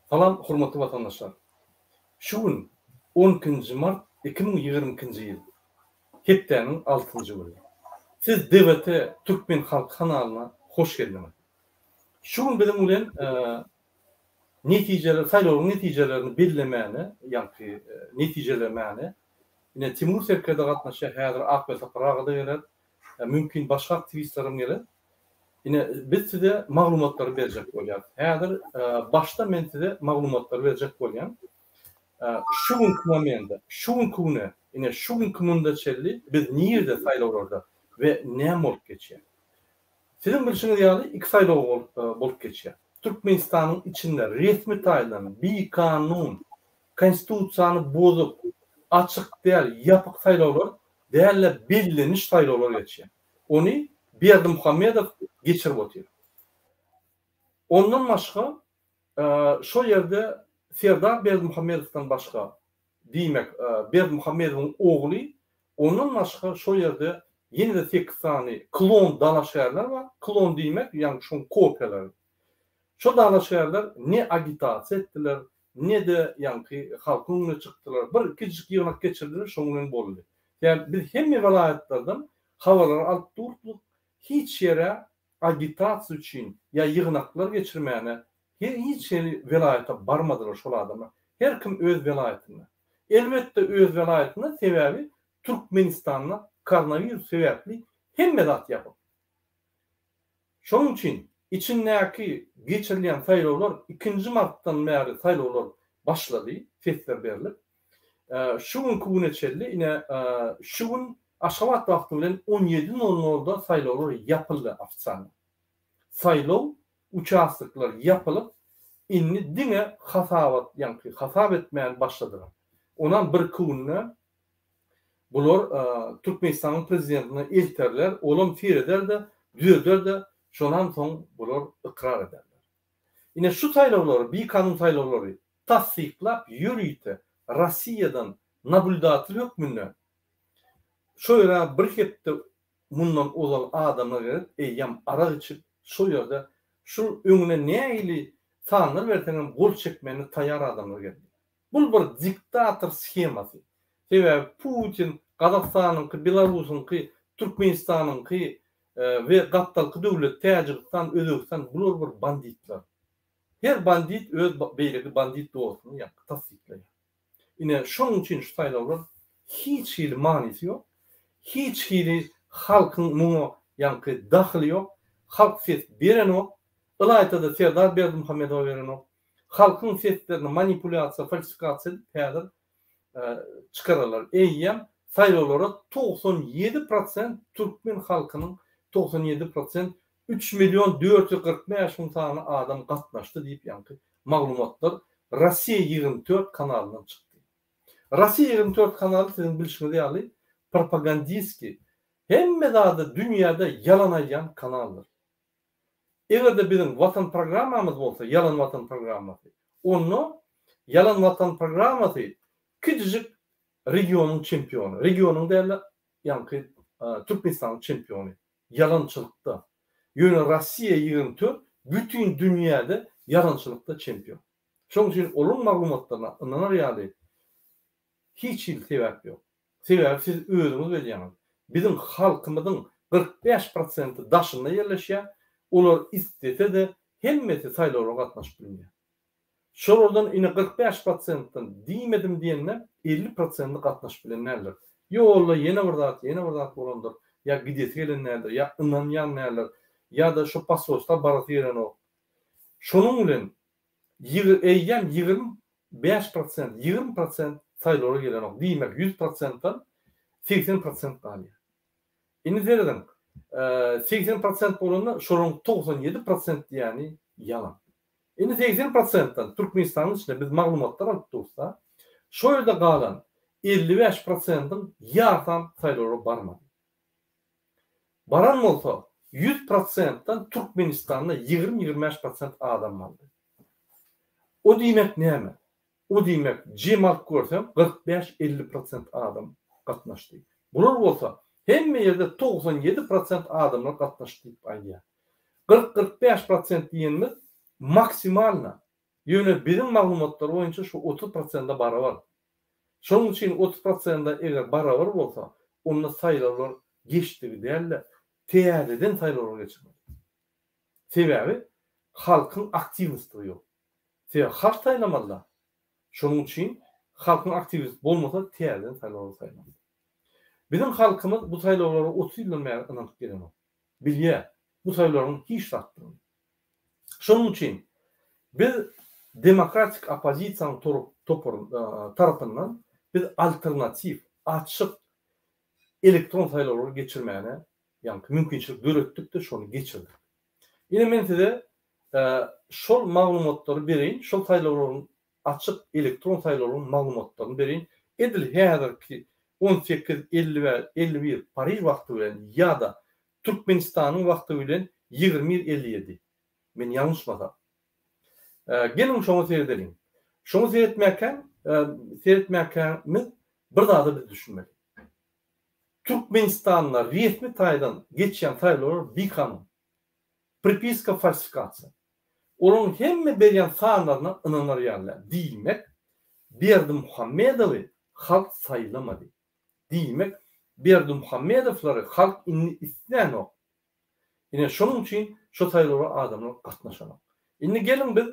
Salam hormatly watandaşlar. Şu gün on ikinji mart 2022-nji ýyl. Hepdäniň altynjy güni. Siz DVT Türkmen Halky kanalyna hoş geldiňiz. Şu gün biziň bilen netijeler saýlawyň netijelerini bellemäne, ýaňky netijelemäne ine Timur serkerde gatnaşýar, häzir Akbel Sapar aga-da geler, mümkin başga aktiwistlerem geler. Ine biz size maglumatlary berjek bolýarys. Häzir başda men size maglumatlary berjek bolýan. Şu günki momende, şu günki güne, ine şu günki munda çenli biz nirde saýlawlarda we näme bolup geçýär? Siziň bilşiňiz ýaly iki saýlaw bolup geçýär. Türkmenistanyň içinde resmi taýdan bikanun, konstitusiýany bozup, açyk däl, ýapyk saýlawlar däl-de belleniş saýlawlar geçýär. Ony Berdimuhamedow geçirip otyr. Ondan başga şo ýerde Serdar Berdimuhamedowdan başga, diýmek, Berdimuhamedowyň ogly, ondan başga şo ýerde ýene-de sekiz sany klon dalaşgärler bar. Klon diýmek, ýagny şoň kopiýalary. Şo dalaşgärler ne agitasiýa etdiler, ne-de ýaňky halkyň öňüne çykdylar. Bir kiçijik ýygnak geçirdiler, şoň bilen boldy. Sebäbi biz hemme welaýatlardan habarlary alyp durduk, hiç ýere agitasiýa üçin ýa ýygnaklar geçirmäne hiç hili welaýata barmadylar şol adamlar. Her kim öz welaýatynda. Elbetde öz welaýatynda sebäbi Türkmenistanda koronawirus sebäpli hemme zat ýapyk. Şonuň üçin içindäki geçirilýän saýlawlar ikinji martdan bäri saýlawlar başlady, sesler berlip. Şu günki güne çenli ine şu gün Aşgabat wagty bilen on ýedi nol nolda saýlawlar ýapyldy ofitsialno. Saýlaw uçastoklar ýapylyp, indi diňe hasabat ýaňky hasap etmäni başladylar. Onam birki günde bular Türkmenistanyň prezidentine elterler, olam sereder-de, düzeder-de, şonam soň bular ykrar ederler. Ine şu saýlawlary, bikanun saýlawlary tassyklap ýörite Rossiýadan nablýudatel hökmünde şo ýere bir hepde mundan ozal adamlar gelip eýýäm arak içip şo ýerde şul öňüne nähili sanlar berseňem gol çekmäne taýýar adamlar geldi. Bul bir diktator shemasy. Sebäbi Putin Gazagystanyňky, Belarusyňky, Türkmenistanyňky we gapdalky döwlet Täjigistan, Özbegistan bular bir banditler. Her bandit öz beýleki bandit dostuny ýaňky tassyklaýar. Ine şonuň üçin şu saýlawlar hiç hili manysy ýok. Hiç hili halkyň muňa ýaňky dahyly ýok. Halk ses berenok. Ylaýta-da Serdar Berdimuhamedowa berenok. Halkyň seslerini manipulýasiýa, falsifikasiýa edip häzir çykararlar. Eýýäm saýlawlara 97 prosent türkmen halkynyň 97 prosent 3 million 445 müň sany adam gatnaşdy diýip ýaňky maglumatlar Rossiýa 24 kanalyndan çykdy. Rossiýa 24 kanaly siziň bilşiňiz ýaly propagandistki hemme zady dünýäde ýalan aýdýan kanaldyr. Eger-de biziň Watan programmamyz bolsa, Ýalan Watan programmasy, onda Ýalan Watan programmasy kiçijik regionyň çempiony, regionyň däl-de, ýaňky Türkmenistanyň çempiony ýalançylykda. Ýöne Rossiýa 24 bütin dünýäde ýalançylykda çempion. Şonuň üçin olaryň maglumatlaryna ynanar ýaly hiç hili sebäp ýok. Sebäbi siz özüňiz bilýäňiz, biziň halkymyzyň 45 prosenti daşynda ýerleşýär, olar islese-de hemmesi saýlawlara gatnaşyp bilmeýär. Şolardan ine 45 prosentden diýmedim diýende 50 prosendi gatnaşyp bilen däldir. Ýolda ýene bir zat, ýene bir zat bolandyr, ýa gidesi gelen däldir, ýa ynanýan däldir, ýa-da şo posolstwa barasy gelenok. Şonuň bilen eýýäm 25 prosent, 20 prosent saýlawlara gelenok. Diýmek, 100 prosentden 80 prosent galýar. Indi serediň, 80 prosent bolanda şolaryň 97 prosent diýýäni ýalan. Indi 80 prosentden Türkmenistanyň içinde biz maglumatlar alyp dursa, şo ýerde galan 55 prosentiň ýarsam saýlawlara barmady. Baran bolsa, 100 prosentden Türkmenistanda 20-25 prosent adam bardy. O diýmek näme? O diýmek, jem alyp görseň, 45-50 prosent adam gatnaşdy. Bular bolsa, hemme ýerde 97 prosent adamlar gatnaşdy diýip aýdýar. 40-45 prosent diýenimiz maksimalno. Ýöne biziň maglumatlar boýunça şu 30 prosente barabar. Şonuň üçin 30 prosente eger barabar bolsa, onda saýlawlar geçdigi däl-de, täzeden saýlawlar geçirmeli. Sebäbi halkyň aktiwnosty ýok. Sebäbi halk saýlamaly-da. Şonuň üçin halkyň aktiwist bolmasa täzeden saýlawlar saýlamaly. Biziň halkymyz bu saýlawlara 30 ýyldan bäri ynanyp gelenok. Bilýär bu saýlawlaryň hiç zatdygyny. Şonuň üçin biz demokratik oppozisiýanyň tarapyndan biz alternatiw, açyk elektron saýlawlary geçirmäne ýaňky mümkinçilik döretdik-de şony geçirdik. Ine men size şol maglumatlary bereýin, şol saýlawlaryň açyk elektron saýlawlaryň maglumatlaryny bereýin. Edil häzirki 18 55 51 Pariž wagty bilen ýa-da Türkmenistanyň wagty bilen 21 57. Men ýalňyşmasam. Geliň şoňa seredeliň. Şoňa seretmäkäm, seretmäkämiz bir zada biz düşünmeli. Türkmenistanda resmi taýdan geçýän saýlawlar bikanun. Pripiska falsifikasiýa. Olaryň hemme berýän sanlaryna ynanar ýaly däl. Diýmek, Berdimuhamedowy halk saýlamady. Diýmek, Berdimuhamedowlary halk indi islänok. Ine, şonuň üçin şo saýlawlara adamlar gatnaşanok. Indi geliň biz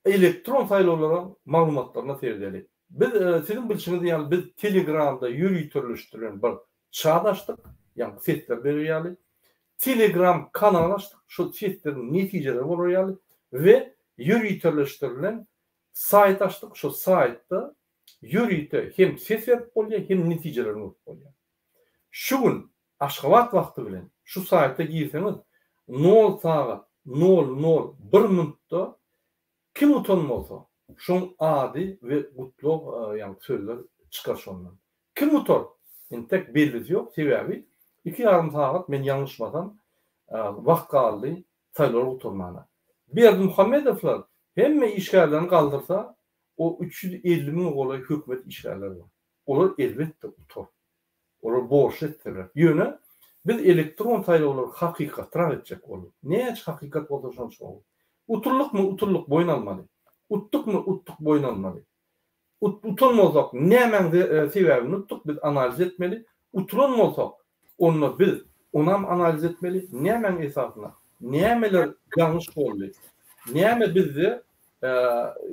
Elektron saýlawlaryň maglumatlaryna seredeli. Biz, siziň bilşiňiz ýaly, biz Telegramda ýöriteleşdirilen bir çat açdyk, ýagny sesler berer ýaly. Telegram kanal açdyk, şol sesleriň netijeleri bolar ýaly we ýöriteleşdirilen saýt açdyk, şol saýtda ýörite hem ses berip bolýar, hem netijelerini görüp bolýar. Şu gün Aşgabat wagty bilen şu saýta girseňiz nol sagat nol nol bir minutda kim utan bolsa şoň ady we gutlag ýaňky sözler çykar şondan. Kim utar entek bellisi ýok sebäbi iki ýarym sagat men ýalňyşmasam wagt galdy saýlawlar gutarmana. Berdimuhamedowlar hemme işgärlerini galdyrsa o 350 müňe golaý hökümet işgärleri bar. Olar elbetde utar. Olar borçly etseler. Ýöne biz elektron saýlawlary hakykatrak etjek bolduk. Näçe hakykat bolsa şonça gowy. Utuldykmy, utuldyk boýun almaly. Utdukmy, utduk boýun almaly. Utan bolsak nämäň sebäbini utduk biz analiz etmeli. Utulan bolsak onda biz onam analiz etmeli. Nämäň esasynda? Nämeler ýalňyş boldy? Näme bizde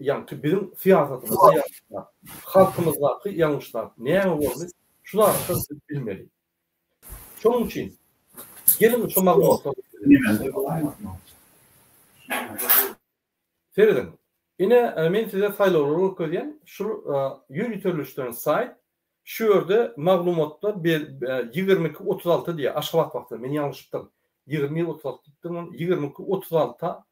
ýaňky biziň syýasatymyzda ýalňyş zat, halkymyzdaky ýalňyş zat näme boldy, şu zatlary biz bilmeli. Şonuň üçin geliň şu maglumatlary Serediň. Ine men size saýlawlary görkezýän. Şu ýöriteleşdirilen saýt. Şu ýerde maglumatda 22 36 diýýär. Aşgabat wagty. Men ýalňyşypdyryn. 21 36 diýipdirin. 22 36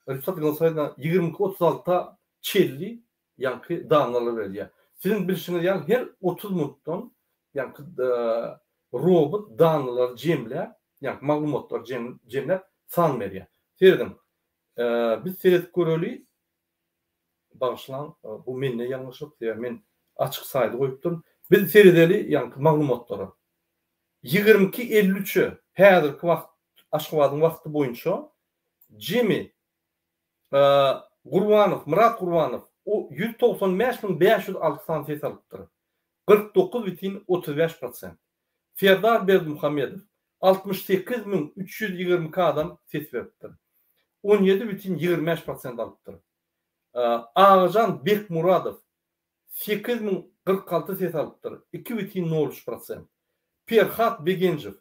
Rüstem Gylsaýna 22 36 çelli ýaňky dannalar berilýär. Siziň bilşiňiz ýaly her 30 minutdan ýaňky robot dannalary jemläp, ýaňky maglumatlary jemläp san berýär. Serediň. Biz seredip göreli. Bagyşlaň, bu mende ýalňyşlyk, sebäbi men açyk saýdy goýupdyryn. Biz seredeli ýaňky maglumatlara. 22 53-e häzirki wagt Aşgabadyň wagty boýunça Jemi Gurbanow, Myrat Gurbanow 195 506 sany ses alypdyr. 49,35 prosent. Serdar Berdimuhamedow 68 322 adam ses beripdir. 17,25 prosent alypdyr. Agajan Bekmuradow 8046 ses alypdyr, 2,03 prosent. Perhat Begenjow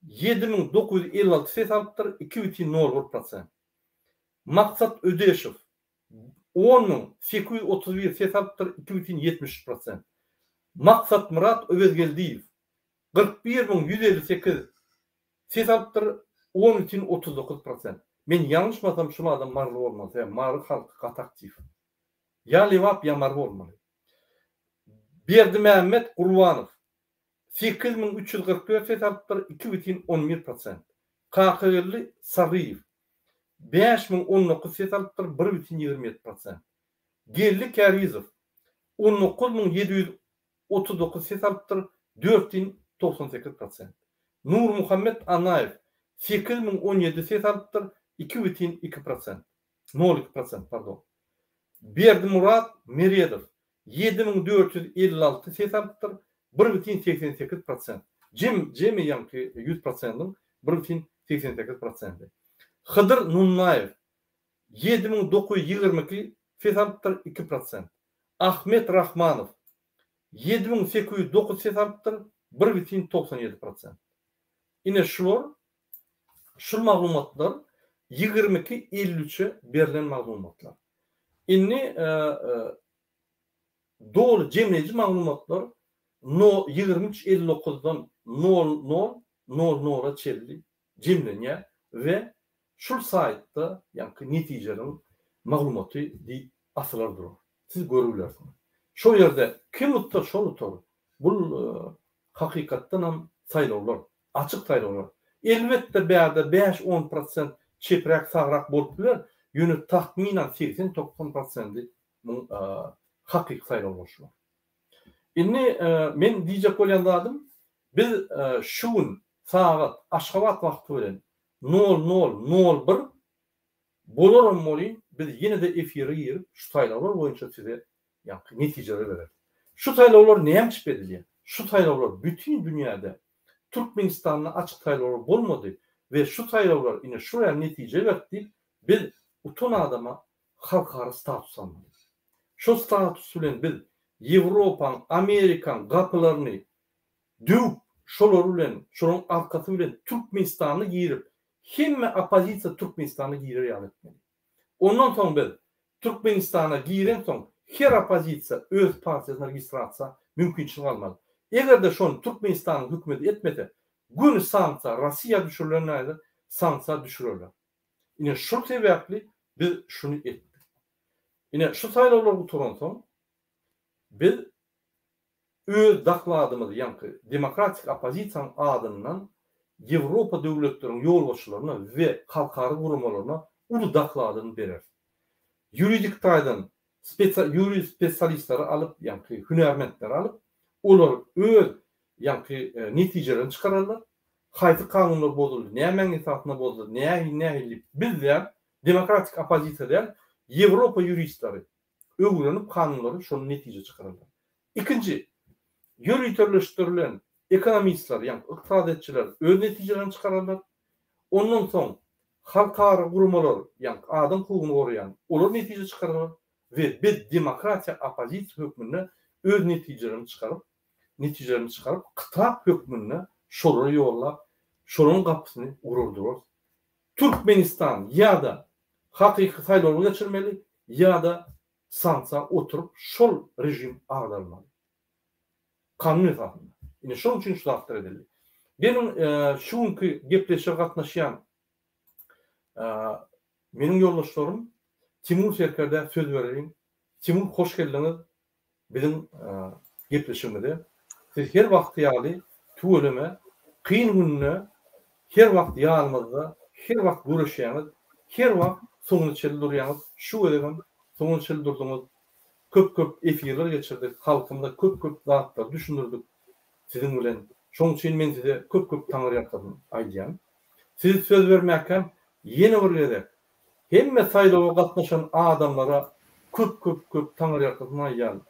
7956 ses alypdyr, 2,01 prosent. Maksat Ödeşow 10831 ses alypdyr, 2,73 prosent. Maksatmyrat Öwezgeldiýew 41158 ses alypdyr, 10,39 prosent. Men ýalňyşmasam şul adam maryly bolmaly, sebäbi mary halky gaty aktiw. Ýa Lebap ýa Mary bolmaly. Berdimämmet Gurbanow 8344 ses alypdyr, 2,11 prosent. Kakageldi Saryýew 5019 ses alypdyr, 1,27 prosent. Geldi Kärizow 19739 ses alypdyr, 4,98 prosent. Nurmuhammet Annaýew 8017 ses alypdyr, 2,2 prosent. 0,2 prosent, pardon. Berdimurat Meredow 7456 ses alypdyr, 1,88 prosent. Jem, jemi ýaňky 100 prosentiň 1,88 prosenti. Hydyr Nunnaýew 7922 ses alypdyr, 2 prosent. Ahmet Rahmanow 7809 ses alypdyr, 1,97 prosent. Ine şular, şul maglumatlar 22 53-e berlen maglumatlar. Indi doly jemleýji maglumatlar no 23 59-dan nol nol nol nola çenli jemlenýär we şul saýtda ýaňky netijeleriň maglumaty diýip asylar durar. Siz görübilersiňiz. Şol ýerde kim utsa şol utar. Bul hakykatdanam saýlawlar, açyk saýlawlar. Elbetde bärde bäş-on prosent çepräk sagrak bolup biler, ýöne takmynan 80-90 prosendi muň hakyky saýlawlar şular. Indi men diýjek bolýan zadym, biz şu gün sagat Aşgabat wagty bilen nol nol nol bir bolaram welin biz ýene-de efire girip şu saýlawlar boýunça size ýaňky netijeleri bereris. Şu saýlawlar näme üçin edilýär? Şu saýlawlar bütin dünýäde Türkmenistanda açyk saýlawlar bolmady we şu saýlawlar ine şu ýaly netije berdi diýip biz utan adama halkara status almaly. Şo status bilen biz Ýewropaň, Amerikaň gapylaryny döwüp şolar bilen şolaryň arkasy bilen Türkmenistana girip hemme oppozisiýa Türkmenistana girer ýaly etmeli. Ondan soň biz Türkmenistana girensoň her oppozisiýa öz partiýasyna registrasiýa mümkinçilik almaly. Eger-de şony Türkmenistanyň hökümeti etmese göni sanksiýa Rossiýa düşürilen ýaly sanksiýa düşürerler. Ine şol sebäpli biz şuny etdik. Ine şu saýlawlar gutaransoň biz öz dokladymyzy ýaňky demokratik oppozisiýanyň adyndan Ýewropa döwletleriň ýolbaşçylaryna we halkara guramalaryna uly dokladyny bereris. Ýuridik taýdan ýurist spesialistleri alyp, ýaňky hünärmentleri alyp, olar öz ýaňky netijelerini çykararlar. Haýsy kanunlar bozuldy, nämäň esasynda bozuldy, nähili nähili diýip biz däl, demokratik oppozisiýa däl, Ýewropa ýuristleri öwrenip kanunlary şonda netije çykararlar. Ikinji, ýöriteleşdirilen ekonomistler, ýagny ykdysadyýetçiler öz netijelerini çykararlar. Ondan soň halkara guramalar, ýagny adam hukugyny goraýan, olar netije çykararlar we biz demokratiýa oppozisiýa hökmünde öz netijelerimizi çykaryp, netijelerimizi çykaryp, kitap hökmünde şolara ýollap, şolaryň gapysyny urar durarys. Türkmenistan ýa-da hakyky saýlawlar geçirmeli ýa-da sanksiýa oturyp şol režim agdarylmaly. Kanun esasynda. Ine şonuň üçin şu zatlar edildi. Meniň şu günki gepleşige gatnaşýan meniň ýoldaşlarym Timur serkerdä söz bereliň. Timur hoş geldiňiz. Biziň gepleşigimize siz her wagtky ýaly tüweleme kyn günde her wagt ýanymyzda her wagt göreşýäňiz her wagt soňuna çenli durýaňyz şu gezegem soňuna çenli durduňyz köp köp efirler geçirdik halkymyza köp köp zatlary düşündirdik siziň bilen şoň üçin men size köp köp taňyrýalkasyn aýdýan siz söz bermäkäm ýene bir gezek Hemme saýlawa gatnaşan adamlara köp köp köp taňyrýalkasyn aýdýan.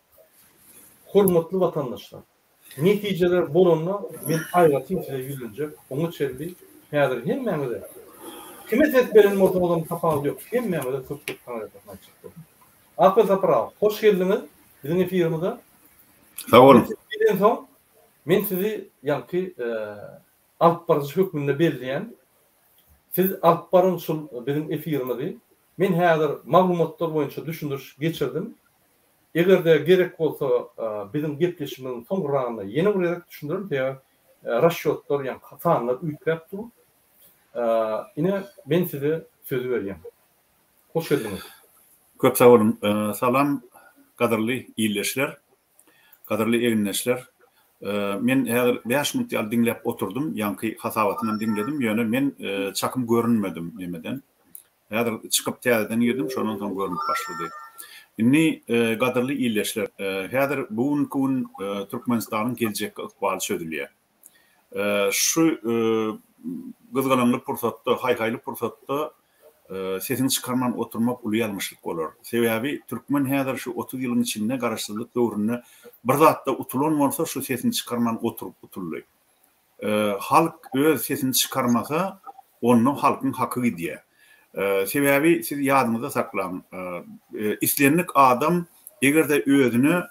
Hormatly watandaşlar! Netijeler bolanda men aýratyn size ýüzlenjek, oňa çenli häzir hemmäňize kime ses beren bolsaňyzam tapawudy ýok, hemmäňize köp köp taňyrýalkasyn aýtjak boldum. Akbel Sapar aga, hoş geldiňiz biziň efirimize. Sag boluň. Gelensoň men sizi ýaňky alyp baryjy hökmünde belleýän. Siz alyp baryň şul biziň efirimizi. Men häzir maglumatlar boýunça düşündiriş geçirdim. Eger-de gerek bolsa biziň gepleşigimiziň soňragynda ýene bir gezek düşündirerin, sebäbi rasçýotlar, ýagny sanlar üýtgäp dur. Ine, men size sözi berýän. Hoş geldiňiz. Köp sag boluň. Salam gadyrly ildeşler. Gadyrly egindeşler, men häzir bäş minut ýaly diňläp oturdym, ýaňky hasabatynam diňledim, ýöne men çakym görünmedim nemeden. Häzir çykyp täzeden girdim, şondan soň görnüp başlady. Indi, gadyrly ildeşler, häzir bu günki gün Türkmenistanyň geljekki ykbaly çözülýär. Şu gyzgalaňly pursatda, haý-haýly pursatda. Sesiňi çykarman oturmak uly ýalňyşlyk bolar. Sebäbi türkmen häzir şu 30 ýylyň içinde garaşsyzlyk döwründe bir zatda utulan bolsa şu sesini çykarman oturyp utuldy. Halk öz sesini çykarmasa onda halkyň haky gidýär. Sebäbi siz ýadyňyzda saklaň islendik adam eger-de özüne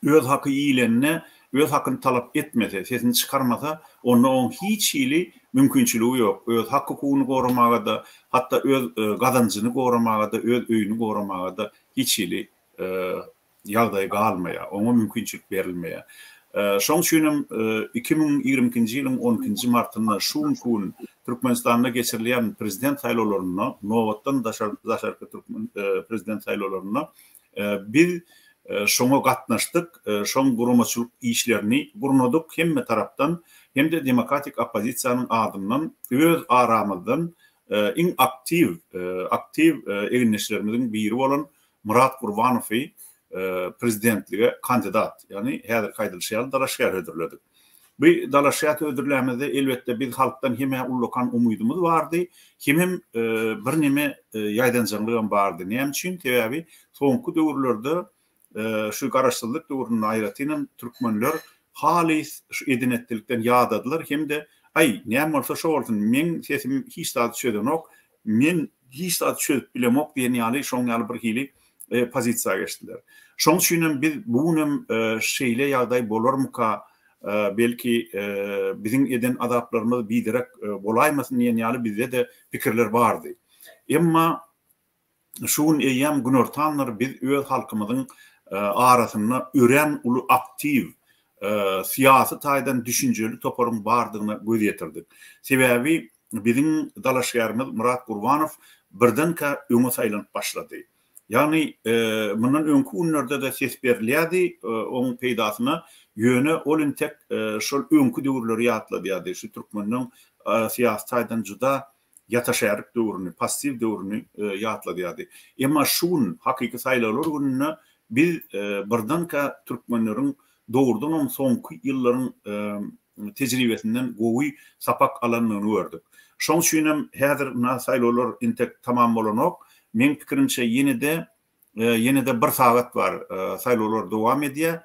Öz haky iýlende, öz hakyny talap etmese, sesini çykarmasa, onda oň hiç hili mümkinçiligi ýok, öz hak-hukugyny goramaga-da, hatda öz gazanjyny goramaga-da, öz öýüni goramaga-da hiç hili ýagdaýy galmaýar, oňa mümkinçilik berilmeýär. Şoň üçinem 2022-nji ýylyň on ikinji martynda şu günki gün Türkmenistanda geçirilýän prezident saýlawlarynda, nobatdan daşarky prezident saýlawlarynda Biz şoňa gatnaşdyk, şoň guramaçylyk işlerini gurnadyk hemme tarapdan hem-de demokratik oppozisiýanyň adyndan öz aramyzdan iň aktiw aktiw egindeşlerimiziň biri bolan Myrat Gurbanowy prezidentlige kandidat, ýagny häzirki aýdylyşy ýaly dalaşgär hödürledik. Bu dalaşgär hödürlämizde elbetde biz halkdan hem-ä ullakan umydymyz bardy, hemem birneme ýaýdanjaňlygam bardy. Näme üçin? Sebäbi soňky döwürlerde şu garaşsyzlyk döwründe aýratynam türkmenler halys şu eden-etdilikden ýadadylar hem-de aý, näme bolsa şo bolsun, meň sesim hiç zady çözenok, men hiç zady çözüp bilemok diýen ýaly şoň ýaly bir hili pozisiýa geçdiler. Şoň üçin hem biz bu gün hem şeýle ýagdaý bolarmyka, belki biziň eden azaplarymyz biderek bolaýmasyn diýen ýaly bizde-de pikirler bardy. Emma şu gün eýýäm günortandyr, biz öz halkymyzyň arasynda örän uly aktiw, syýasy taýdan düşünjeli toparyň bardygyna göz ýetirdik. Sebäbi biziň dalaşgärimiz Myrat Gurbanow birdenkä öňe saýlanyp başlady. Ýagny, mundan öňki günlerde-de ses berilýärdi oň peýdasyna, ýöne ol intek şol öňki döwürleri ýatladýardy, şu türkmeniň syýasy taýdan juda ýataşärik döwrüni, passiw döwrüni ýatladýardy. Emma şu gün, hakyky saýlawlar gününde biz birdenkä türkmenleriň dogrudanam soňky ýyllaryň tejribesinden gowy sapak alandygyny gördük. Şoň üçin hem häzir ynha saýlawlar entek tamam bolanok. Meň pikirimçe ýene-de ýene-de bir sagat bar saýlawlar dowam edýär.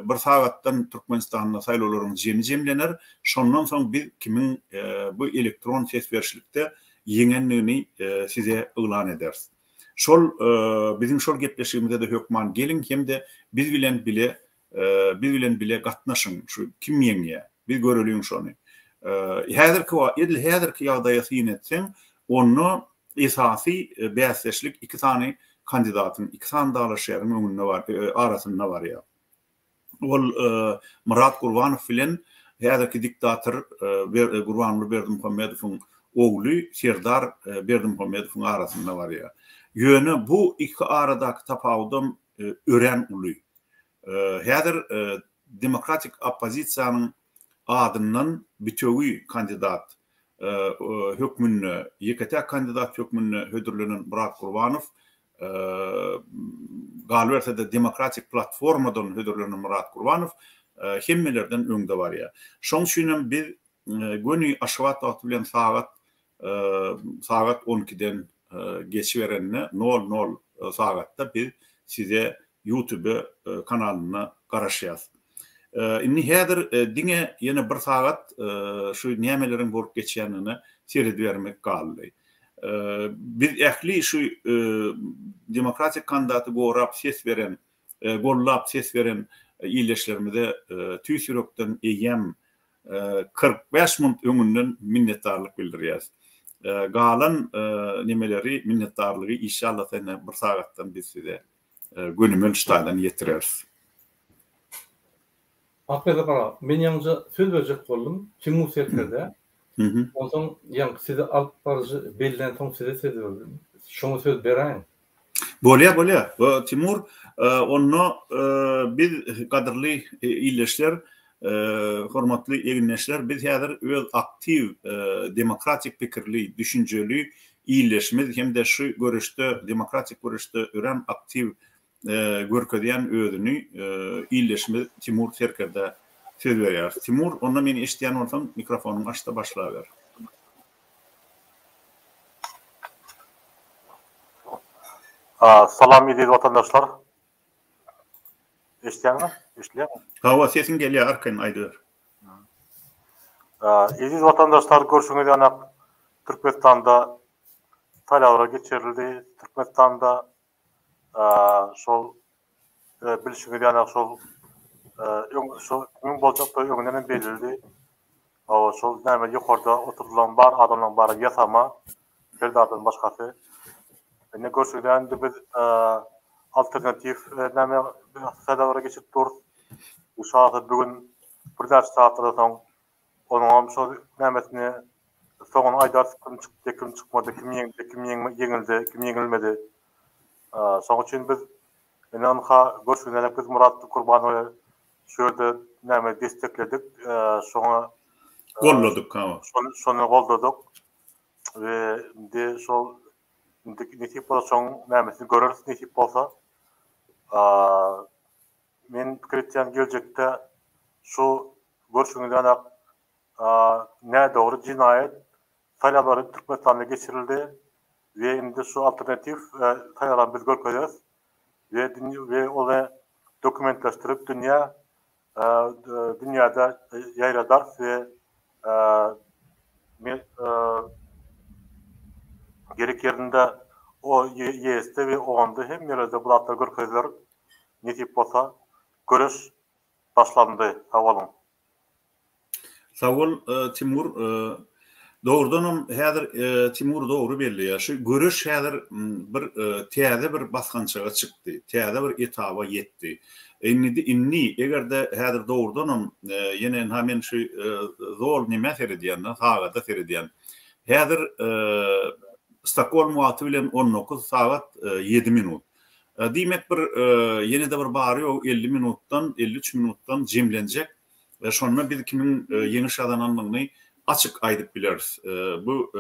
Bir sagatdan Türkmenistanda saýlawlaryň jemi jemlener. Şondan soň biz kimiň bu elektron ses berişlikde ýeňendigini size yglan ederis. Şol biziň şol gepleşigimize-de hökman geliň hem-de biz bilen bile Biz bilen bile gatnaşyň, şu kim ýeňýär? Biz göreliň şony. Häzirki wagt, edil häzirki ýagdaýa syn etseň, onda esasy bäsdeşlik iki sany kandidatyň, iki sany dalaşgäriň öňünde bar, arasynda barýar. Ol Myrat Gurbanow bilen häzirki diktator Gurbanguly Berdimuhamedowyň ogly Serdar Berdimuhamedowyň arasynda barýar. Ýöne bu iki aradaky tapawudam örän uly. Häzir demokratik oppozisiýanyň adyndan bitewi kandidat hökmünde, ýeke-täk kandidat hökmünde hödürlenen Myrat Gurbanow, galyberse-de Demokratik platformadan hödürlenen Myrat Gurbanow hemmelerden öňde barýar. Şonuň üçin hem biz Göni Aşgabat wagty bilen sagat sagat on ikiden geçiberende nol nol sagatda biz size Youtube kanalynda garaşýas. Indi häzir diňe ýene bir sagat şu nämeleriň bolup geçýändigine seredibermek galdy. Biz ähli şu demokratik kandidaty gorap ses beren, gollap ses beren ildeşlerimize tüýs ýürekden eýýäm 45 munt öňünden minnetdarlyk bildirýäs. Galan nemeleri, minnetdarlygy işşallah ene bir sagatdan biz size gönümel şu taýdan ýetireris. Akberdi aga, men ýaňyja söz berjek boldum, Timur serkerdä. Onsoň ýaňky sizi alyp baryjy bellänsoň size söz berdim. Şoňa söz beräýiň. Bolýa, bolýa. Timur, onda biz gadyrly ildeşler, hormatly egindeşler, biz häzir öz aktiw, demokratik pikirli, düşünjeli ildeşimiz hem-de şu göreşde, demokratik göreşde örän aktiw görkezýän özüni ildeşimiz Timur serkerdä söz berýäris. Timur, onda meni eşidýän bolsaň, mikrofonyňy aç-da başlaber. Salam eziz watandaşlar. Eşitýäňmi? Eşidilýärmi? Hawa, sesiň gelýär, arkaýyn aýdyber. Eziz watandaşlar, görşüňiz ýaly Türkmenistanda saýlawlar geçirildi. Türkmenistanda şol bilşiňiz ýaly şol öň şol kimiň boljakdygy öňünden hem bellidi. Hawa, şol näme ýokarda oturdylan bar adamlaryň bary ýasama, Serdardan başgasy. Indi görşüňiz ýaly indi biz alternatiw näme saýlawlara geçirip durus. Bu şahsy bu gün birnäçe sagatlardan soň onuňam şol nämesini soňuny aýdarys kim çykdy, kim çykmady, kim ýeňdi, kim ýeňildi, kim ýeňilmedi. Şonuň üçin biz indi ynha görşüňiz ýaly biz Myrat Gurbanowy şu ýerde näme destekledik, şoňa goldadyk, hawa. Şony goldadyk. We indi şol indi nesip bolsa şoň nämesini göreris nesip bolsa. Men pikir etýän geljekde şu görşüňiz ýaly nädogry jenaýat saýlawlary Türkmenistanda geçirildi we indi şu alternatiw saýlawlary biz görkezeris we we ony dokumentleşdirip dünýä dünýäde ýaýradarys we gerek ýerinde o YSD we OON-da hemme ýerlerde bu zatlar görkeziler. Nesip bolsa göreş başlandy. Sag boluň. Sag bol Timur. Dogrudanam häzir Timur dogry belleýär. Şu göreş häzir bir täze bir basgançaga çykdy. Täze bir etaba ýetdi. Indi indi eger-de häzir dogrudanam ýene ynha men şu zol nämä seredýän-de, sagada seredýän. Häzir Stokgolm wagty bilen 19 sagat 7 minut. Diýmek bir ýene-de bir bary-ýogy 50 minutdan, 53 minutdan jemlenjek Şonda biz kimiň ýeňiş gazanandygyny açyk aýdyp bileris. Bu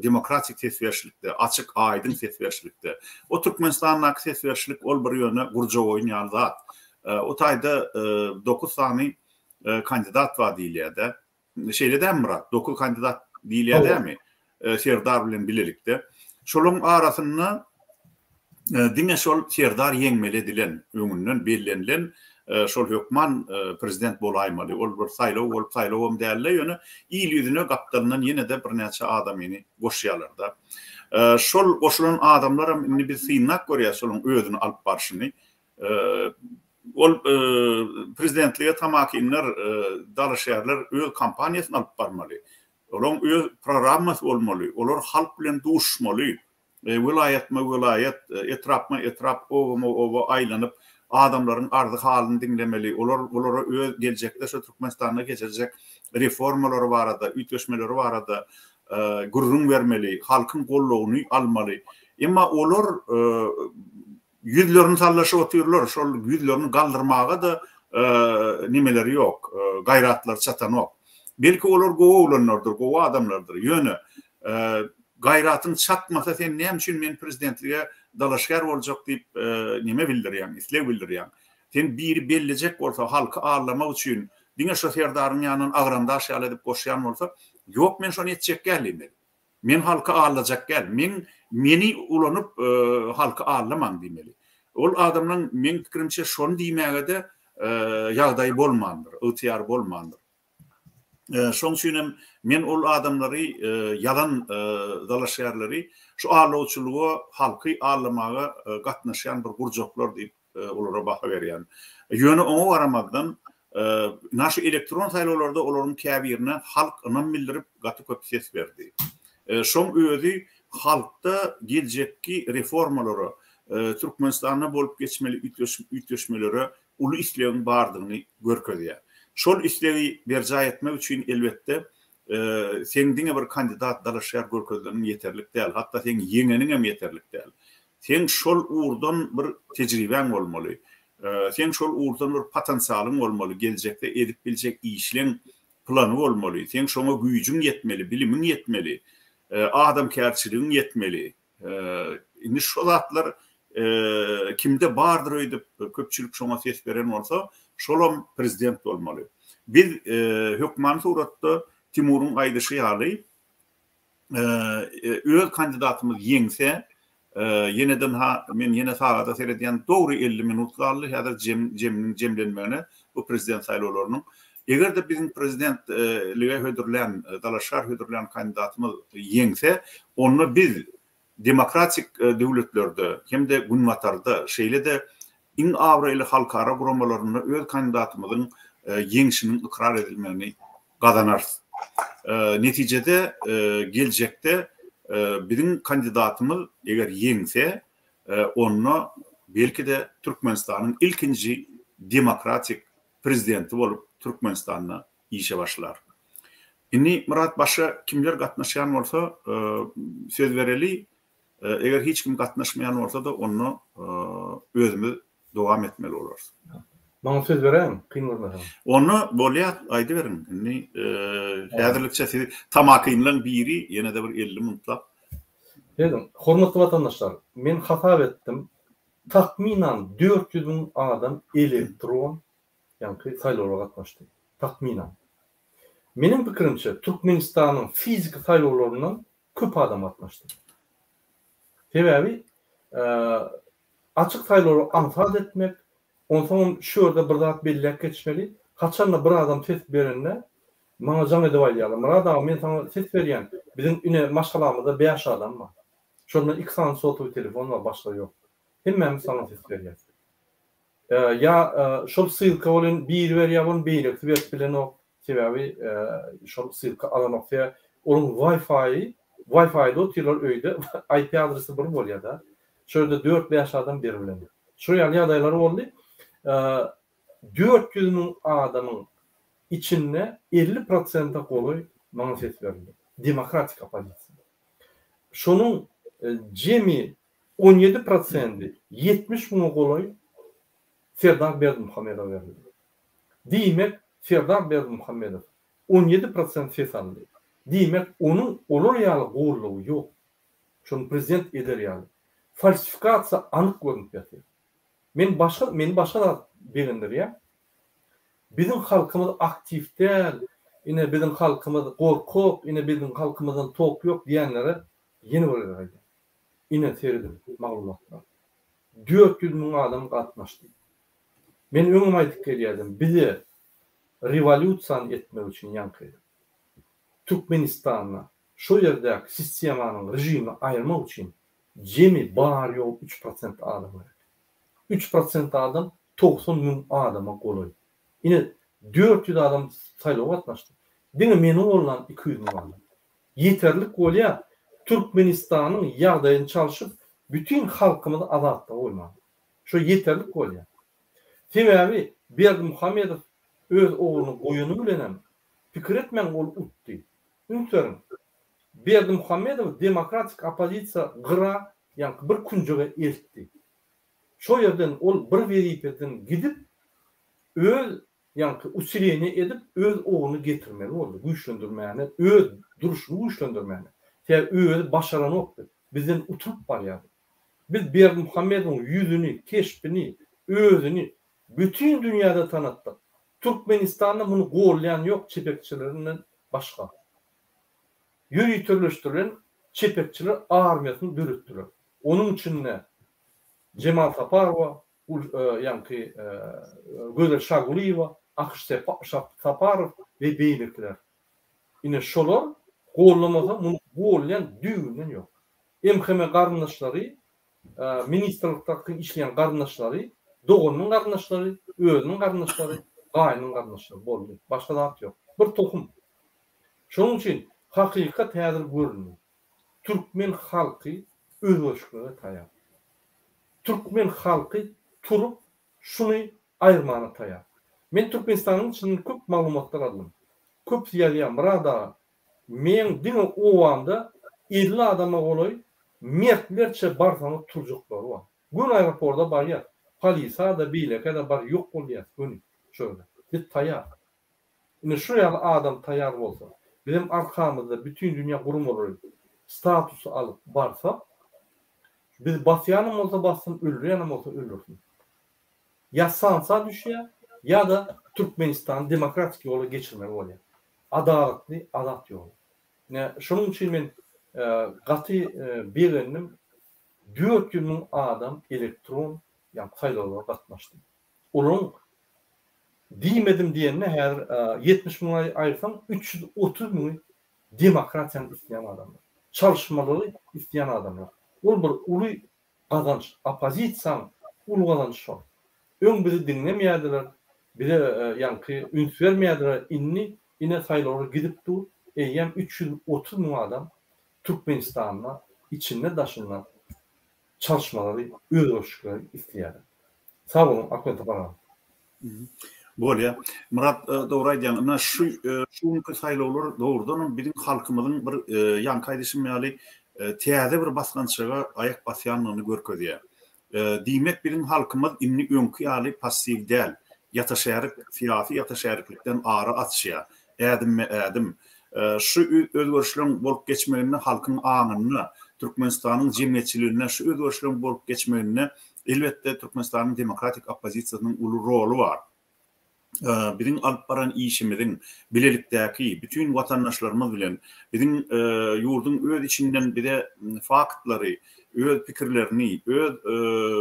demokratik ses berişlikde, açyk, aýdyň ses berişlikde. O Türkmenistandaky ses berişlik ol bir ýöne gurjak oýun ýaly zat. O taýda dokuz sany kandidat bar diýilýär-dä. Şeýle dälmi Myrat? Dokuz kandidat diýilýär dälmi? Serdar bilen bilelikde. Şolaryň arasynda diňe şol Serdar ýeňmeli edilen, öňünden bellenilen şol hökman prezident bolaýmaly. Ol bir saýlaw bolup saýlawam dälde, ýöne il ýüzüne gapdalyndan ýene-de birnäçe adamyny goşýarlar-da. Şol goşulan adamlaram indi biz synlap görýäs şolaryň özüni alyp barşyny. Ol prezidentlige tamakinler, dalaşgärler öz kampaniýasyny alyp barmaly. Olaryň öz programmasy bolmaly. Olar halk bilen duşuşmaly. Welaýatma-welaýat, etrapma-etrap, obama-oba aýlanyp, adamlaryň arzy-halyny diňlemeli. Olar olara öz geljekde şu Türkmenistanda geçirjek reformalary barada, üýtgeşmeleri barada gürrüň bermeli, halkyň goldawyny almaly. Emma olar Ýüzlerini sallaşyp otyrlar, şol ýüzlerini galdyrmaga-da nemeleri ýok, gaýratlary çatanok. Belki olar gowy oglanlardyr, gowy adamlardyr, ýöne gaýratyň çatmasa sen näme üçin men prezidentlige dalaşgär boljak diýip neme bildirýäň, isleg bildirýäň. Sen biri bellejek bolsa halky aldamak üçin diňe şo serdaryň ýanyndan agramdaş ýaly edip goşýan bolsa, ýok men şony etjek däl diýmeli. Men halky aldajak däl. Men meni ulanyp halky aldamaň diýmeli. Ol adamlaň meň pikirimçe şony diýmäge-de ýagdaýy bolmandyr, ygtyýary bolmandyr. Şoň üçin hem men ol adamlary ýalan dalaşgärleri şu aldawçylyga halky aldamaga gatnaşýan bir gurjaklar diýip olara baha berýän. Ýöne oňa garamazdan, ynha şu elektron saýlawlarda olaryň käbirine halk ynam bildirip gaty köp ses berdi. Şoň özi halkda geljekki reformalara, Türkmenistanda bolup geçmeli üýtgeşmelere uly islegiň bardygyny görkezýär. Şol islegi berjaý etmek üçin elbetde seň diňe bir kandidat, dalaşgär görkezleniň ýeterlik däl, hatda seň ýeňeniňem ýeterlik däl. Seň şol ugurdan bir tejribäň bolmaly. Seň şol ugurdan bir potensialyň bolmaly, geljekde edip biljek işleň plany bolmaly. Seň şoňa güýjüň ýetmeli, bilimiň ýetmeli, adamkärçiligiň ýetmeli. Indi şo zatlar kimde bardyr öýdüp köpçülik şoňa ses beren bolsa, şolam prezident bolmaly. Biz hökmany suratda Timuryň aýdyşy ýaly, öz kandidatymyz ýeňse, Ýene-de ynha, men ýene sagada seredýän, dogry 50 minut galdy häzir jem, jeminiň jemlenmegine bu prezident saýlawlarynyň. Eger-de biziň prezidentlige hödürlän, dalaşgär hödürlän kandidatymyz ýeňse, onda biz demokratik döwletlerde hem-de Günbatarda, şeýle-de iň abraýly halkara guramalarynda öz kandidatymyzyň ýeňşiniň ykrar edilmegini gazanarys. Netijede, geljekde biziň kandidatymyz eger ýeňse, onda belki-de Türkmenistanyň ilkinji demokratik prezidenti bolup Türkmenistanda işe başlar. Indi Myrat başga kimler gatnaşýan bolsa söz bereli, eger hiç kim gatnaşmaýan bolsa-da onda özümiz dowam etmeli bolarys. Maňa söz beräýiň, kyn görmeseňiz. Onda bolýar, aýdyberiň. Indi häzirlikçe siz tamakinleň biri ýene-de bir 50 minutlap. Serediň, hormatly watandaşlar, men hasap etdim, takmynan 400 müň adam elektron, ýaňky saýlawlara gatnaşdy. Takmynan. Meniň pikirimçe, Türkmenistanyň fiziki saýlawlaryndan köp adam gatnaşdy. Sebäbi açyk saýlawlary aňsat etmek, onsoňam şu ýerde bir zat belläp geçmeli, haçanda bir adam ses berende, maňa jaň edip aýdýarlar, Myrat aga men saňa ses berýän, biziň ine maşgalamyzda bäş adam bar. Şonda iki sany sotowy telefon bar, başga ýok. Hemmämiz saňa ses berýäs. Ýa şol ssylka welin biri berýär welin beýlekisi berip bilenok. Sebäbi şol ssylka alanok. Sebäbi onuň Wi-Fi-i, Wi-Fi-de otyrlar öýde, IP adresi bir bolýar-da. Şo ýerde dört-bäş adam beribilenok. Şo ýaly ýagdaýlar boldy. 400 müň adamyň içinde 50 prosente golaý maňa ses berildi. Demokratik oppozisiýa. Şonuň jemi 17 prosendi, 70 müňe golaý Serdar Berdimuhamedowa berildi. Diýmek, Serdar Berdimuhamedow 17 prosent ses aldy. Diýmek, onuň olar ýaly goldawy ýok. Şony prezident eder ýaly. Falsifikasiýa anyk görnüp ýatyr. Men başga, meni başga zat begendirýär. Biziň halkymyz aktiw däl, ine biziň halkymyz gorkak, ine biziň halkymyzdan tok ýok diýenlere ýene bir gezek aýdýan. Ine serediň maglumatlara. 400 müň adam gatnaşdy. Men öňem aýdyp gelýärdim, bize rewolýusiýany etmek üçin ýaňky Türkmenistanda şo ýerdäki sistemanyň režimini aýyrmak üçin jemi bary-ýogy üç prosent adam gerek. Üç prosent adam 90 müň adama golaý. Ine 400 adam saýlawa gatnaşdy. Diňe meni gollan 200 müň adam. Ýeterlik bolýar Türkmenistanyň ýagdaýyny çalşyp bütin halkymyzy azatlyga goýmaga. Şo ýeterlik bolýar. Sebäbi Berdimuhamedow öz ogluny goýany bilenem pikir etmäň ol utdy. Üns beriň. Berdimuhamedowy demokratik oppozisiýa gyra ýaňky bir künjege eltdi. Şo ýerden ol bir wezipeden gidip öz ýaňky usileniýe edip öz ogluny getirmeli boldy güýçlendirmäne öz duruşyny güýçlendirmäne. Sebäbi özi başaranokdy. Bizden utulyp barýardy. Biz Berdimuhamedowyň ýüzüni, keşbini, özüni bütin dünýäde tanatdyk. Türkmenistanda muny golýan ýok çepekçilerinden başga. Ýöriteleşdirilen çepekçiler armiýasyny döretdiler. Onuň içinde Jemal Saparowa, ýaňky Gözel Şagulyýewa, Akyş Saparow we beýlekiler. Ine şolar gollamasa muny golýan düýbünden ýok. MHM garyndaşlary, ministrlikdaki işleýän garyndaşlary, doganynyň garyndaşlary, özüniň garyndaşlary, gaýynyň garyndaşlary boldy. Başga zat ýok. Bir tohum. Şonuň üçin hakykat häzir göründi. Türkmen halky özgerişlige taýar. Türkmen halky turup şuny aýyrmana taýar. Men Türkmenistanyň içinden köp maglumatlar aldym. Köpüsi ýazýar, Myrat aga, meň diňe obamda 50 adama golaý mertlerçe barsaňyz turjaklary bar. Göni aeroporda barýas. Polisa-da, beýlekä-de bar ýok bolýas göni şo ýerde. Biz taýar. Ine şu ýaly adam taýar bolsa, bizem arkamyzda bütin dünýä guramalary statusy alyp barsak, bizi basýanam bolsa bassyn, öldürýänem bolsa öldürsin. Ýa sanksiýa düşýär, ýa-da Türkmenistany demokratik ýola geçirmeli bolýar. Adalatly, azat ýola. Ine şonuň üçin men gaty begendim. 400 müň adam elektron ýagny saýlawlara gatnaşdy. Olaryň diýmedim diýende häzir 70 müňi aýyrsaň 330 müňi demokratiýany isleýän adamlar. Çalyşmalary isleýän adamlar. Ol bir uly gazanç, oppozisiýaň uly gazanjy şol. Öň bizi diňlemeýärdiler, bize ýaňky üns bermeýärdiler, indi ine saýlawlar gidip dur, eýýäm 330 müň adam Türkmenistanda içinde daşynda çalyşmalary, özgerişlikleri isleýärler. Sag boluň Akwen Sapar aga. Bolýa. Myrat dogry aýdýaň. Ynha şu şu günki saýlawlar dogrudanam biziň halkymyzyň bir ýaňky aýdyşym ýaly täze bir basgançaga aýak basýandygyny görkezýär. Diýmek biziň halkymyz indi öňki ýaly passiw däl. Ýata-şärik syýasy ýata-şäriklikden ara açýar. Ädimme-ädim. Şu özgerişleň bolup geçmeginde halkyň aňynda, Türkmenistanyň jemgyýetçiliginde şu özgerişleň bolup geçmeginde elbetde Türkmenistanyň demokratik oppozisiýasynyň uly roly bar. Biziň alyp baran işimiziň bilelikdäki bütin watandaşlarymyz bilen biziň ýurduň öz içinden bize faktlary, öz pikirlerini, öz